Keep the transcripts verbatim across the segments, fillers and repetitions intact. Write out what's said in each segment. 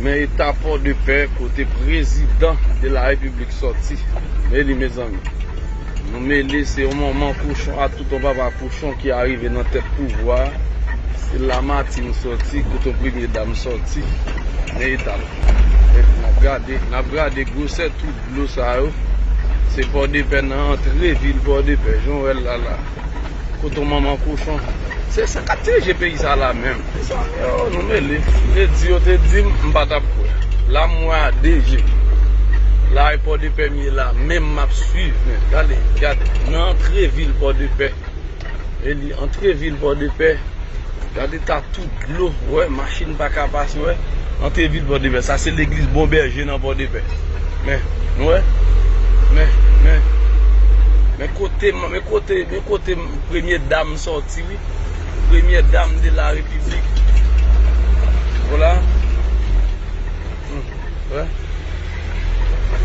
Men eta Pòdepè kote prezidan de la repiblik sòti. Men li, mezanmi. Nou mele, se yon manman kochon a tout yon papa kochon ki arive nan tèt pouvwa a. Se la Martine sòti, kote yon premye dam sòti. Men eta l. N ap gade, n ap gade gwosè tou dlo sa yo. Se Pòdepè nan antre vil Pòdepè, jan w wè l la la. Kote manman kochon. Se sa k ap dirije peyi sa la menm. Mezanmi, oh, nou mele. Yo te di yo te di m, m pa t ap kwè. La m wè a de je. La e Pòdepè m ye la, menm m ap swiv, men gade, gade. Nan antre vil Pòdepè. E li antre vil Pòdepè. Gade ta tout dlo, wè, machin pa ka pase, wè. Antre vil Pòdepè. Sa se legliz Bon Bèje nan Pòdepè. Men, nou wè. Men, men. Men kote, men kote, men kote premye dam sòti, wi. Premye dam de la repiblik. Vwala. Hmm, wè.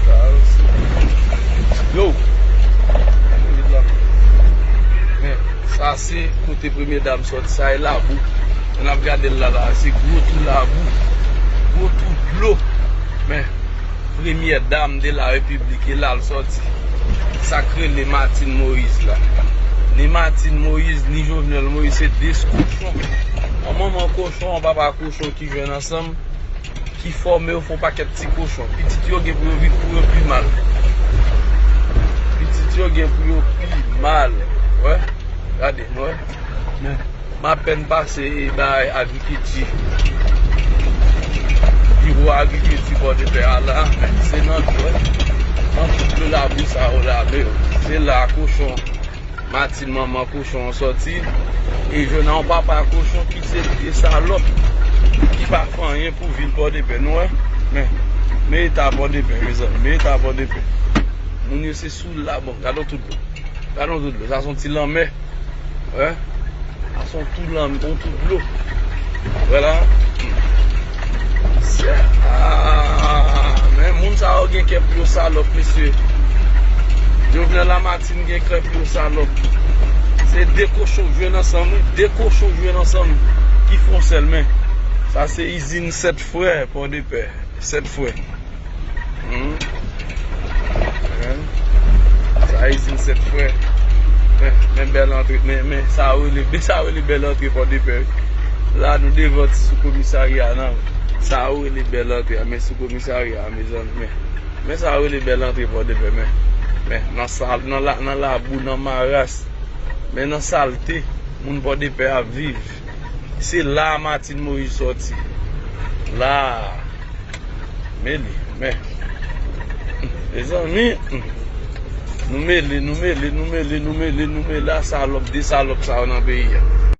Sa osi. Yo. Men, sa se kote premye dam sòti. Sa e labou. N ap gade l la la. Se gwo tou labou. Gwo tou dlo. Men, premyè dam de la repiblik, e la l sòti. Sa k rele Martine Moïse la. Ni Martine Moïse, ni Jovenel Moïse, se de kochon. Yon manman kochon, yon papa kochon ki jwenn ansanm, ki fòme yo fè yon pakèt ti kochon. Pitit yo gen pou yo viv pou yo pi mal. Pitit yo gen pou yo pi mal. Wè, gade, wè. Men. M apèn pase, e, bay agrikilti. Biwo agrikilti Pòdepè a la, se nan dlo, nan tout dlo labou sa yo lave yo. Se la kochon, Martine manman kochon an sòti. E jwenn yon papa kochon ki se de salòp, ki pa fè anyen pou vil Pòdepè. Nou wè? Men, men eta Pòdepè, mezanmi, men eta Pòdepè. Moun yo se sou la, bon, gade tout dlo. Gade yon tout dlo. Sa se yon ti lanmè. Wè. Sa se yon tout lanmè, yon tout dlo. Wè la. Se, ah, men moun sa yo gen kè pou yo salòp, mesye. Jovenel Lamartine gen kè pou yo salòp. Se de kochon jwenn ansanm, wi. De kochon jwenn ansanm ki fè yon sèl, men. Sa se izin sèt frè, Pòdepè. Sèt frè. Hmm. Hein? Sa izin sèt frè. Men, men bèl antre, men, men sa rele, men sa rele bèl antre Pòdepè. La nou devan ti sou komisarya nan. Sa rele bèl antre, men sou komisarya, mezanmi, men. Men sa rele bèl antre Pòdepè, men. Men nan sal, nan la, nan labou, nan maras. Men nan salte, moun Pòdepè ap viv. Se la Martine Moïse sòti. La. Men li, men. Mezanmi, nou mele, nou mele, nou mele, nou mele, nou mele a salòp, de salòp sa yo nan peyi a.